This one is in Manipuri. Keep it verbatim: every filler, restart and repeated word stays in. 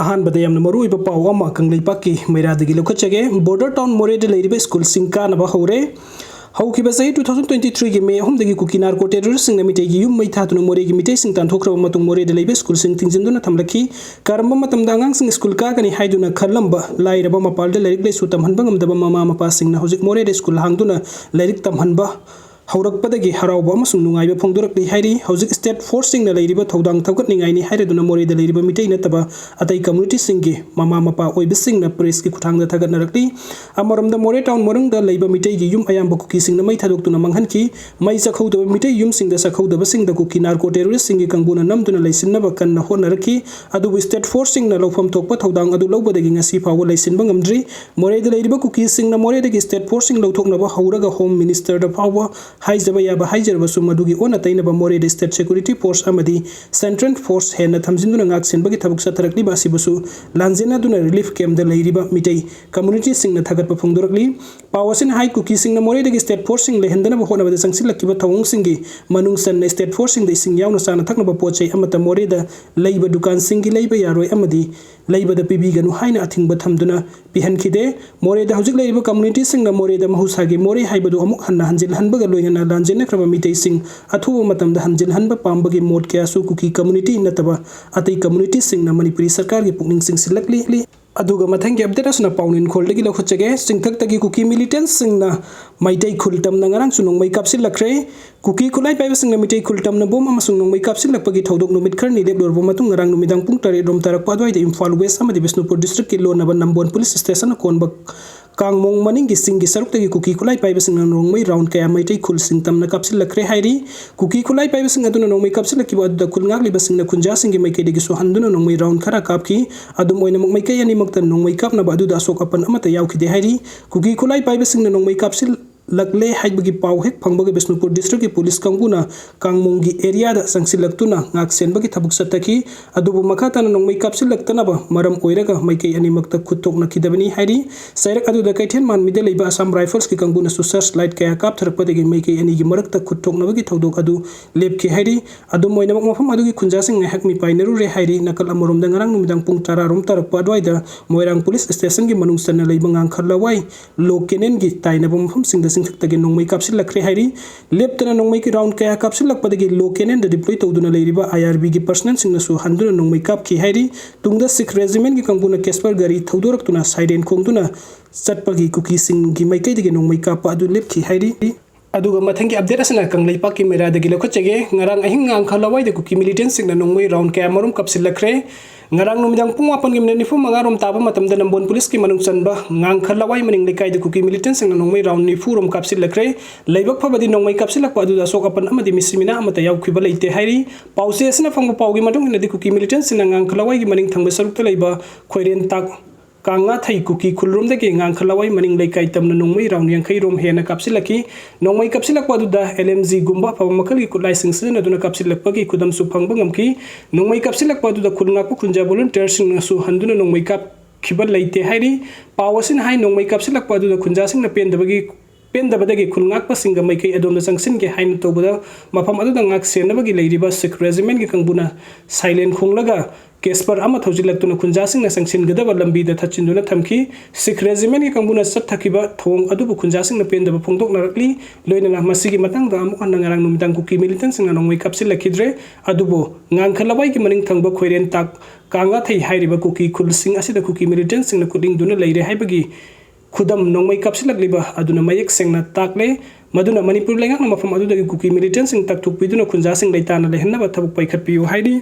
ꯑꯍꯥꯟꯕꯗ ꯌꯥꯝꯅ ꯃꯔꯨꯑꯣꯏꯕ ꯄꯥꯎ ꯑꯃ ꯀꯪꯂꯩꯄꯥꯛꯀꯤ ꯃꯩꯔꯥꯗꯒꯤ ꯂꯧꯈꯠꯆꯒꯦ꯫ ꯕꯣꯔꯗꯔ ꯇꯥꯎꯟ ꯃꯣꯔꯦꯗ ꯂꯩꯔꯤꯕ ꯁ꯭ꯀꯨꯜꯁꯤꯡ ꯀꯥꯅꯕ ꯍꯧꯔꯦ꯫ ꯍꯧꯈꯤꯕ ꯆꯍꯤ two thousand twenty three ꯒꯤ ꯃꯦ ꯑꯍꯨꯝꯗꯒꯤ ꯀꯨꯀꯤ ꯅꯥꯔꯀꯣ ꯇꯦꯔꯣꯔꯤꯁꯁꯤꯡꯅ ꯃꯤꯇꯩꯒꯤ ꯌꯨꯝ ꯃꯩ ꯊꯥꯗꯨꯅ ꯃꯣꯔꯦꯒꯤ ꯃꯤꯇꯩꯁꯤꯡ ꯇꯥꯟꯊꯣꯛꯈ꯭ꯔꯕ ꯃꯇꯨꯡ ꯃꯣꯔꯦꯗ ꯂꯩꯕ ꯁ꯭ꯀꯨꯜꯁꯤꯡ ꯊꯤꯡꯖꯤꯟꯗꯨꯅ ꯊꯝꯂꯛꯈꯤ꯫ ꯀꯔꯝꯕ ꯃꯇꯝꯗ ꯑꯉꯥꯡꯁꯤꯡ ꯁ꯭ꯀꯨꯜ ꯀꯥꯒꯅꯤ ꯍꯥꯏꯗꯨꯅ ꯈꯜꯂꯝꯕ ꯂꯥꯏꯔꯕ, ꯃꯄꯥꯜꯗ ꯂꯥꯏꯔꯤꯛ ꯂꯥꯏꯁꯨ ꯇꯝꯍꯟꯕ ꯉꯝꯗꯕ ꯃꯃꯥ ꯃꯄꯥꯁꯤꯡꯅ ꯍꯧꯖꯤꯛ ꯃꯣꯔꯦꯗ ꯁ꯭ꯀꯨꯜ ꯍꯥꯡꯗꯨꯅ ꯂꯥꯏꯔꯤꯛ ꯇꯝꯍꯟꯕ ꯍꯧꯔꯛꯄꯗꯒꯤ ꯍꯔꯥꯎꯕ ꯑꯃꯁꯨꯡ ꯅꯨꯡꯉꯥꯏꯕ ꯐꯣꯡꯗꯣꯔꯛꯂꯤ ꯍꯥꯏꯔꯤ꯫ ꯍꯧꯖꯤꯛ ꯁ꯭ꯇꯦꯠ ꯐꯣꯔꯁꯁꯤꯡꯅ ꯂꯩꯔꯤꯕ ꯊꯧꯗꯥꯡ ꯊꯧꯒꯠꯅꯤꯡꯉꯥꯏꯅꯤ ꯍꯥꯏꯔꯗꯨꯅ ꯃꯣꯔꯦꯗ ꯂꯩꯔꯤꯕ ꯃꯤꯇꯩ ꯅꯠꯇꯕ ꯑꯇꯩ ꯀꯝꯃ꯭ꯌꯨꯅꯤꯇꯤꯁꯤꯡꯒꯤ ꯃꯃꯥ ꯃꯄꯥ ꯑꯣꯏꯕꯁꯤꯡꯅ ꯄ꯭ꯔꯦꯁꯀꯤ ꯈꯨꯠꯊꯥꯡꯗ ꯊꯥꯒꯠꯅꯔꯛꯂꯤ꯫ ꯑꯃꯔꯣꯝꯗ ꯃꯣꯔꯦ ꯇꯥꯎꯟ ꯃꯅꯨꯡꯗ ꯂꯩꯕ ꯃꯤꯇꯩꯒꯤ ꯌꯨꯝ ꯑꯌꯥꯝꯕ ꯀꯨꯀꯤꯁꯤꯡꯅ ꯃꯩ ꯊꯥꯗꯣꯛꯇꯨꯅ ꯃꯥꯡꯍꯟꯈꯤ꯫ ꯃꯩ ꯆꯥꯛꯍꯧꯗꯕ ꯃꯤꯇꯩ ꯌꯨꯝꯁꯤꯡꯗ ꯆꯥꯛꯍꯧꯗꯕꯁꯤꯡꯗ ꯀꯨꯀꯤ ꯅꯥꯔꯀꯣ ꯇꯦꯔꯣꯔꯤꯁꯁꯤꯡꯒꯤ ꯀꯥꯡꯕꯨꯅ ꯅꯝꯗꯨꯅ ꯂꯩꯁꯤꯟꯅꯕ ꯀꯟꯅ ꯍꯣꯠꯅꯔꯛꯈꯤ꯫ ꯑꯗꯨꯕꯨ ꯁ꯭ꯇꯦꯠ ꯐꯣꯔꯁꯁꯤꯡꯅ ꯂꯧꯐꯝ ꯊꯣꯛꯄ ꯊꯧꯗꯥꯡ ꯑꯗꯨ ꯂꯧꯕꯗꯒꯤ ꯉꯁꯤ ꯐꯥꯎꯕ ꯂꯩꯁꯤꯟꯕ ꯉꯝꯗ꯭ꯔꯤ꯫ ꯃꯣꯔꯦꯗ ꯂꯩꯔꯤꯕ ꯀꯨꯀꯤꯁꯤꯡꯅ ꯃꯣꯔꯦꯗꯒꯤ ꯁ꯭ꯇꯦꯠ ꯐꯣꯔꯁꯁꯤꯡ ꯂꯧꯊꯣꯛꯅꯕ ꯍꯧꯔꯒ ꯍꯣꯝ ꯃꯤꯅꯤꯁꯇꯔꯗ ꯐꯥꯎꯕ ꯍꯥꯏꯖꯕ ꯌꯥꯕ ꯍꯥꯏꯖꯔꯕꯁꯨ ꯃꯗꯨꯒꯤ ꯑꯣꯟꯅ ꯇꯩꯅꯕ ꯃꯣꯔꯦꯗ ꯁ꯭ꯇꯦꯠ ꯁꯦꯀ꯭ꯌꯨꯔꯤꯇꯤ ꯐꯣꯔꯁ ꯑꯃꯗꯤ ꯁꯦꯟꯇ꯭ꯔꯦꯜ ꯐꯣꯔꯁ ꯍꯦꯟꯅ ꯊꯝꯖꯤꯟꯗꯨꯅ ꯉꯥꯛ ꯁꯦꯟꯕꯒꯤ ꯊꯕꯛ ꯆꯠꯊꯔꯛꯂꯤꯕ ꯑꯁꯤꯕꯨꯁꯨ ꯂꯥꯟꯖꯦꯟꯅꯗꯨꯅ ꯔꯤꯂꯤꯐ ꯀꯦꯝꯞꯇ ꯂꯩꯔꯤꯕ ꯃꯤꯇꯩ ꯀꯝꯃ꯭ꯌꯨꯅꯤꯇꯤꯁꯤꯡꯅ ꯊꯥꯒꯠꯄ ꯐꯣꯡꯗꯣꯔꯛꯂꯤ꯫ ꯄꯥꯎ ꯑꯁꯤꯅ ꯍꯥꯏ, ꯀꯨꯀꯤꯁꯤꯡꯅ ꯃꯣꯔꯦꯗꯒꯤ ꯁ꯭ꯇꯦꯠ ꯐꯣꯔꯁꯁꯤꯡ ꯂꯩꯍꯟꯗꯅꯕ ꯍꯣꯠꯅꯕꯗ ꯆꯪꯁꯤꯜꯂꯛꯈꯤꯕ ꯊꯧꯑꯣꯡꯁꯤꯡꯒꯤ ꯃꯅꯨꯡ ꯆꯟꯅ ꯁ꯭ꯇꯦꯠ ꯐꯣꯔꯁꯁꯤꯡꯗ ꯏꯁꯤꯡ ꯌꯥꯎꯅ ꯆꯥꯅ ꯊꯛꯅꯕ ꯄꯣꯠ ꯆꯩ ꯑꯃꯠꯇ ꯃꯣꯔꯦꯗ ꯂꯩꯕ ꯗꯨꯀꯥꯟꯁꯤꯡꯒꯤ ꯂꯩꯕ ꯌꯥꯔꯣꯏ ꯑꯃꯗꯤ ꯂꯩꯕꯗ ꯄꯤꯕꯤꯒꯅꯨ ꯍꯥꯏꯅ ꯑꯊꯤꯡꯕ ꯊꯝꯗꯨꯅ ꯄꯤꯍꯟꯈꯤꯗꯦ꯫ ꯃꯣꯔꯦꯗ ꯍꯧꯖꯤꯛ ꯂꯩꯔꯤꯕ ꯀꯝꯃ꯭ꯌꯨꯅꯤꯇꯤꯁꯤꯡꯅ ꯃꯣꯔꯦꯗ ꯃꯍꯧꯁꯥꯒꯤ ꯃꯣꯔꯦ ꯍꯥꯏꯕꯗꯨ ꯑꯃꯨꯛ ꯍꯟꯅ ꯍꯟꯖꯤꯜꯍꯟꯕꯒ ꯂꯣꯏꯅꯅ ꯂꯥꯟꯖꯦꯟꯅꯈ꯭ꯔꯕ ꯃꯤꯇꯩꯁꯤꯡ ꯑꯊꯨꯕ ꯃꯇꯝꯗ ꯍꯟꯖꯤꯜꯍꯟꯕ ꯄꯥꯝꯕꯒꯤ ꯃꯣꯠ ꯀꯌꯥꯁꯨ ꯀꯨꯀꯤ ꯀꯝꯃ꯭ꯌꯨꯅꯤꯇꯤ ꯅꯠꯇꯕ ꯑꯇꯩ ꯀꯝꯃ꯭ꯌꯨꯅꯤꯇꯤꯁꯤꯡꯅ ꯃꯅꯤꯄꯨꯔꯤ ꯁꯔꯀꯥꯔꯒꯤ ꯄꯨꯛꯅꯤꯡ ꯆꯤꯡꯁꯤꯜꯂꯛꯂꯤ꯫ ꯑꯗꯨꯒ ꯃꯊꯪꯒꯤ ꯑꯞꯗꯦꯠ ꯑꯁꯤꯅ ꯄꯥꯎꯅ ꯏꯪꯈꯣꯜꯗꯒꯤ ꯂꯧꯈꯠꯆꯒꯦ꯫ ꯆꯤꯡꯊꯛꯇꯒꯤ ꯀꯨꯀꯤ ꯃꯤꯂꯤꯇꯦꯟꯠꯁꯤꯡꯅ ꯃꯩꯇꯩ ꯈꯨꯜ ꯇꯝꯅ ꯉꯔꯥꯡꯁꯨ ꯅꯣꯡꯃꯩ ꯀꯥꯞꯁꯤꯜꯂꯛꯈ꯭ꯔꯦ꯫ ꯀꯨꯀꯤ ꯈꯨꯠꯂꯥꯏ ꯄꯥꯏꯕꯁꯤꯡꯅ ꯃꯤꯇꯩ ꯈꯨꯜ ꯇꯝꯅ ꯕꯣꯝ ꯑꯃꯁꯨꯡ ꯅꯣꯡꯃꯩ ꯀꯥꯞꯁꯤꯜꯂꯛꯄꯒꯤ ꯊꯧꯗꯣꯛ ꯅꯨꯃꯤꯠ ꯈꯔꯅꯤ ꯂꯦꯞꯂꯨꯔꯕ ꯃꯇꯨꯡ ꯉꯔꯥꯡ ꯅꯨꯃꯤꯗꯥꯡ ꯄꯨꯡ ꯇꯔꯦꯠ ꯔꯣꯝ ꯇꯥꯔꯛꯄ ꯑꯗꯨꯋꯥꯏꯗ ꯏꯝꯐꯥꯜ ꯋꯦꯁ ꯑꯃꯗꯤ ꯕꯤꯁꯅꯨꯄꯨꯔ ꯗꯤꯁꯇ꯭ꯔꯤꯛꯀꯤ ꯂꯣꯟꯅꯕ ꯅꯝꯕꯣꯟ ꯄꯨꯂꯤꯁ ꯁ꯭ꯇꯦꯁꯟ ꯑꯀꯣꯟꯕ ꯀꯥꯡꯃꯣꯡ ꯃꯅꯤꯡꯒꯤ ꯆꯤꯡꯒꯤ ꯁꯔꯨꯛꯇꯒꯤ ꯀꯨꯀꯤ ꯈꯨꯠꯂꯥꯏ ꯄꯥꯏꯕꯁꯤꯡꯅ ꯅꯣꯡꯃꯩ ꯔꯥꯎꯟ ꯀꯌꯥ ꯃꯩꯇꯩ ꯈꯨꯜꯁꯤꯡ ꯇꯝꯅ ꯀꯥꯞꯁꯤꯜꯂꯛꯈ꯭ꯔꯦ ꯍꯥꯏꯔꯤ꯫ ꯀꯨꯀꯤ ꯈꯨꯠꯂꯥꯏ ꯄꯥꯏꯕꯁꯤꯡ ꯑꯗꯨꯅ ꯅꯣꯡꯃꯩ ꯀꯥꯞꯁꯤꯜꯂꯛꯈꯤꯕ ꯑꯗꯨꯗ ꯈꯨꯜ ꯉꯥꯛꯂꯤꯕꯁꯤꯡꯅ ꯈꯨꯟꯖꯥꯁꯤꯡꯒꯤ ꯃꯥꯏꯀꯩꯗꯒꯤ ꯁꯣꯛꯍꯟꯗꯨꯅ ꯅꯣꯡꯃꯩ ꯔꯥꯎꯟ ꯈꯔ ꯀꯥꯞꯈꯤ꯫ ꯑꯗꯨꯝ ꯑꯣꯏꯅꯃꯛ ꯃꯥꯏꯀꯩ ꯑꯅꯤꯃꯛꯇ ꯅꯣꯡꯃꯩ ꯀꯥꯞꯅꯕ ꯑꯗꯨꯗ ꯑꯁꯣꯛ ꯑꯄꯟ ꯑꯃꯠꯇ ꯌꯥꯎꯈꯤꯗꯦ ꯍꯥꯏꯔꯤ꯫ ꯀꯨꯀꯤ ꯈꯨꯠꯂꯥꯏ ꯄꯥꯏꯕꯁꯤꯡꯅ ꯅꯣꯡꯃꯩ ꯀꯥꯞꯁꯤꯜ-, ꯂꯛꯂꯦ ꯍꯥꯏꯕꯒꯤ ꯄꯥꯎ ꯍꯦꯛ ꯐꯪꯕꯒ ꯕꯤꯁꯅꯨꯄꯨꯔ district ꯀꯤ police ꯀꯥꯡꯕꯨꯅ ꯀꯥꯡꯃꯣꯡꯒꯤ area ꯗ ꯆꯪꯁꯤꯜꯂꯛꯇꯨꯅ ꯉꯥꯛ ꯁꯦꯟꯕꯒꯤ ꯊꯕꯛ ꯆꯠꯊꯈꯤ꯫ ꯑꯗꯨꯕꯨ ꯃꯈꯥ ꯇꯥꯅ ꯅꯣꯡꯃꯩ ꯀꯥꯞꯁꯤꯜꯂꯛꯇꯅꯕ ꯃꯔꯝ ꯑꯣꯏꯔꯒ ꯃꯥꯏꯀꯩ ꯑꯅꯤꯃꯛꯇ ꯈꯨꯠ ꯊꯣꯛꯅꯈꯤꯗꯕꯅꯤ ꯍꯥꯏꯔꯤ꯫ ꯆꯩꯔꯛ ꯑꯗꯨꯗ ꯀꯩꯊꯦꯜ ꯃꯥꯟꯕꯤꯗ ꯂꯩꯕ Assam Rifles ꯀꯤ ꯀꯥꯡꯕꯨꯅꯁꯨ search light ꯀꯌꯥ ꯀꯥꯞꯊꯔꯛꯄꯗꯒꯤ ꯃꯥꯏꯀꯩ ꯑꯅꯤꯒꯤ ꯃꯔꯛꯇ ꯈꯨꯠ ꯊꯣꯛꯅꯕꯒꯤ ꯊꯧꯗꯣꯛ ꯑꯗꯨ ꯂꯦꯞꯈꯤ ꯍꯥꯏꯔꯤ꯫ ꯑꯗꯨꯝ ꯑꯣꯏꯅꯃꯛ, ꯃꯐꯝ ꯑꯗꯨꯒꯤ ꯈꯨꯟꯖꯥꯁꯤꯡ ꯉꯥꯏꯍꯥꯛ ꯃꯤꯄꯥꯏꯅꯔꯨꯔꯦ ꯍꯥꯏꯔꯤ꯫ ꯅꯥꯀꯜ ꯑꯃꯔꯣꯝꯗ, ꯉꯔꯥꯡ ꯅꯨꯃꯤꯗꯥꯡ ꯄꯨꯡ ꯇꯔꯥ ꯔꯣꯝ ꯇꯥꯔꯛꯄ ꯑꯗꯨꯋꯥꯏꯗ ꯃꯣꯏꯔꯥꯡ police station ꯒꯤ ꯃꯅꯨꯡ ꯆꯟꯅ ꯂꯩꯕ ꯉꯥꯡꯈ ꯂꯋꯥꯏ ꯂꯣ ꯀꯦꯅꯦꯟꯒꯤ ꯇꯥꯏꯅꯕ ꯃꯐꯝꯁꯤꯡꯗ ꯆꯤꯡꯊꯛꯇꯒꯤ ꯅꯣꯡꯃꯩ ꯀꯥꯞꯁꯤꯜꯂꯛꯈ꯭ꯔꯦ ꯍꯥꯏꯔꯤ꯫ ꯂꯦꯞꯇꯅ ꯅꯣꯡꯃꯩꯒꯤ round ꯀꯌꯥ ꯀꯥꯞꯁꯤꯜꯂꯛꯄꯗꯒꯤ ꯂꯣ ꯀꯦꯅꯦꯟꯗ deploy ꯇꯧꯗꯨꯅ ꯂꯩꯔꯤꯕ I R B ꯒꯤ personnel ꯁꯤꯡꯅꯁꯨ ꯍꯟꯗꯨꯅ ꯅꯣꯡꯃꯩ ꯀꯥꯞꯈꯤ ꯍꯥꯏꯔꯤ꯫ ꯇꯨꯡꯗ Sikh regiment ꯀꯤ ꯀꯥꯡꯕꯨꯅ Casper ꯒꯥꯔꯤ ꯊꯧꯗꯣꯔꯛꯇꯨꯅ siren ꯈꯣꯡꯗꯨꯅ ꯆꯠꯄꯒꯤ ꯀꯨꯀꯤꯁꯤꯡꯒꯤ ꯃꯥꯏꯀꯩꯗꯒꯤ ꯅꯣꯡꯃꯩ ꯀꯥꯞꯄ ꯑꯗꯨ ꯂꯦꯞꯈꯤ ꯍꯥꯏꯔꯤ꯫ ꯑꯗꯨꯒ ꯃꯊꯪꯒꯤ update ꯑꯁꯤꯅ ꯀꯪꯂꯩꯄꯥꯛꯀꯤ ꯃꯩꯔꯥꯗꯒꯤ ꯂꯧꯈꯠꯆꯒꯦ꯫ ꯉꯔꯥꯡ ꯑꯍꯤꯡ ꯉꯥꯡꯈ ꯂꯋꯥꯏꯗ ꯀꯨꯀꯤ militant ꯁꯤꯡꯅ ꯅꯣꯡꯃꯩ round ꯀꯌꯥ ꯃꯔꯨꯝ ꯀꯥꯞꯁꯤꯜꯂꯛꯈ꯭ꯔꯦ꯫ ꯉꯔꯥꯡ ꯅꯨꯃꯤꯗꯥꯡ ꯄꯨꯡ ꯃꯥꯄꯟꯒꯤ minute ꯅꯤꯐꯨ ꯃꯉꯥ ꯔꯣꯝ ꯇꯥꯕ ꯃꯇꯝꯗ ꯅꯝꯕꯣꯜ police ꯀꯤ ꯃꯅꯨꯡ ꯆꯟꯕ ꯉꯥꯡꯈ ꯂꯋꯥꯏ ꯃꯅꯤꯡ ꯂꯩꯀꯥꯏꯗ ꯀꯨꯀꯤ militant ꯁꯤꯡꯅ ꯅꯣꯡꯃꯩ round ꯅꯤꯐꯨ ꯔꯣꯝ ꯀꯥꯞꯁꯤꯜꯂꯛꯈ꯭ꯔꯦ꯫ ꯂꯥꯏꯕꯛ ꯐꯕꯗꯤ ꯅꯣꯡꯃꯩ ꯀꯥꯞꯁꯤꯜꯂꯛꯄ ꯑꯗꯨꯗ ꯑꯁꯣꯛ ꯑꯄꯟ ꯑꯃꯗꯤ ꯃꯤꯁꯤ ꯃꯤꯅꯥ ꯑꯃꯠꯇ ꯌꯥꯎꯈꯤꯕ ꯂꯩꯇꯦ ꯍꯥꯏꯔꯤ꯫ ꯄꯥꯎꯆꯦ ꯑꯁꯤꯅ ꯐꯪꯕ ꯄꯥꯎꯒꯤ ꯃꯇꯨꯡ ꯏꯟꯅꯗꯤ ꯀꯨꯀꯤ militant ꯁꯤꯡꯅ ꯉꯥꯡꯈ ꯂꯋꯥꯏꯒꯤ ꯃꯅꯤꯡ ꯊꯪꯕ ꯁꯔꯨꯛꯇ ꯂꯩꯕ ꯈꯣꯏꯔꯦꯟ ꯇꯥꯛ ꯀꯥꯡꯉꯥꯊꯩ ꯀꯨꯀꯤ ꯈꯨꯜꯔꯣꯝꯗꯒꯤ ꯉꯥꯡꯈ ꯂꯋꯥꯏ ꯃꯅꯤꯡ ꯂꯩꯀꯥꯏ ꯇꯝꯅ ꯅꯣꯡꯃꯩ round ꯌꯥꯡꯈꯩ ꯔꯣꯝ ꯍꯦꯟꯅ ꯀꯥꯞꯁꯤꯜꯂꯛꯈꯤ꯫ ꯅꯣꯡꯃꯩ ꯀꯥꯞꯁꯤꯜꯂꯛꯄ ꯑꯗꯨꯗ L M G ꯒꯨꯝꯕ ꯑꯐꯕ ꯃꯈꯜꯒꯤ ꯈꯨꯠꯂꯥꯏꯁꯤꯡ ꯁꯤꯖꯤꯟꯅꯗꯨꯅ ꯀꯥꯞꯁꯤꯜꯂꯛꯄꯒꯤ ꯈꯨꯗꯝꯁꯨ ꯐꯪꯕ ꯉꯝꯈꯤ꯫ ꯅꯣꯡꯃꯩ ꯀꯥꯞꯁꯤꯜꯂꯛꯄ ꯑꯗꯨꯗ ꯈꯨꯜ ꯉꯥꯛꯄ ꯈꯨꯟꯖꯥ volunteer ꯁꯤꯡꯅꯁꯨ ꯍꯟꯗꯨꯅ ꯅꯣꯡꯃꯩ ꯀꯥꯞꯈꯤꯕ ꯂꯩꯇꯦ ꯍꯥꯏꯔꯤ꯫ ꯄꯥꯎ ꯑꯁꯤꯅ ꯍꯥꯏ, ꯅꯣꯡꯃꯩ ꯀꯥꯞꯁꯤꯜꯂꯛꯄ ꯑꯗꯨꯗ ꯈꯨꯟꯖꯥꯁꯤꯡꯅ ꯄꯦꯟꯗꯕꯒꯤ ꯄꯦꯟꯗꯕꯗꯒꯤ ꯈꯨꯜ ꯉꯥꯛꯄꯁꯤꯡꯒ ꯃꯥꯏꯀꯩ ꯑꯗꯣꯝꯗ ꯆꯪꯁꯤꯟꯒꯦ ꯍꯥꯏꯅ ꯇꯧꯕꯗ, ꯃꯐꯝ ꯑꯗꯨꯗ ꯉꯥꯛ ꯁꯦꯟꯅꯕꯒꯤ ꯂꯩꯔꯤꯕ Sikh regiment ꯀꯤ ꯀꯥꯡꯕꯨꯅ siren ꯈꯣꯡꯂꯒ Casper ꯑꯃ ꯊꯧꯖꯤꯜꯂꯛꯇꯨꯅ ꯈꯨꯟꯖꯥꯁꯤꯡꯅ ꯆꯪꯁꯤꯟꯒꯗꯕ ꯂꯝꯕꯤꯗ ꯊꯠꯆꯤꯟꯗꯨꯅ ꯊꯝꯈꯤ꯫ Sikh regiment ꯀꯤ ꯀꯥꯡꯕꯨꯅ ꯆꯠꯊꯈꯤꯕ ꯊꯧꯑꯣꯡ ꯑꯗꯨꯕꯨ ꯈꯨꯟꯖꯥꯁꯤꯡꯅ ꯄꯦꯟꯗꯕ ꯐꯣꯡꯗꯣꯛꯅꯔꯛꯂꯤ꯫ ꯂꯣꯏꯅꯅ ꯃꯁꯤꯒꯤ ꯃꯇꯥꯡꯗ ꯑꯃꯨꯛ ꯍꯟꯅ ꯉꯔꯥꯡ ꯅꯨꯃꯤꯗꯥꯡ ꯀꯨꯀꯤ militant ꯁꯤꯡꯅ ꯅꯣꯡꯃꯩ ꯀꯥꯞꯁꯤꯜꯂꯛꯈꯤꯗ꯭ꯔꯦ꯫ ꯑꯗꯨꯕꯨ ꯉꯥꯡꯈ ꯂꯋꯥꯏꯒꯤ ꯃꯅꯤꯡ ꯊꯪꯕ ꯈꯣꯏꯔꯦꯟ ꯇꯥꯛ ꯀꯥꯡꯉꯥꯊꯩ ꯍꯥꯏꯔꯤꯕ ꯀꯨꯀꯤ ꯈꯨꯜꯁꯤꯡ ꯑꯁꯤꯗ ꯀꯨꯀꯤ militant ꯁꯤꯡꯅ ꯈꯨꯠꯂꯤꯡꯗꯨꯅ ꯂꯩꯔꯦ ꯍꯥꯏꯕꯒꯤ ꯈꯨꯗꯝ ꯅꯣꯡꯃꯩ ꯀꯥꯞꯁꯤꯜꯂꯛꯂꯤꯕ ꯑꯗꯨꯅ ꯃꯌꯦꯛ ꯁꯦꯡꯅ ꯇꯥꯛꯂꯦ꯫ ꯃꯗꯨꯅ ꯃꯅꯤꯄꯨꯔ ꯂꯩꯉꯥꯛꯅ ꯃꯐꯝ ꯑꯗꯨꯗꯒꯤ ꯀꯨꯀꯤ militant ꯁꯤꯡ ꯇꯥꯛꯊꯣꯛꯄꯤꯗꯨꯅ ꯈꯨꯟꯖꯥꯁꯤꯡ ꯂꯩꯇꯥꯅ ꯂꯩꯍꯟꯅꯕ ꯊꯕꯛ ꯄꯥꯏꯈꯠꯄꯤꯌꯨ ꯍꯥꯏꯔꯤ꯫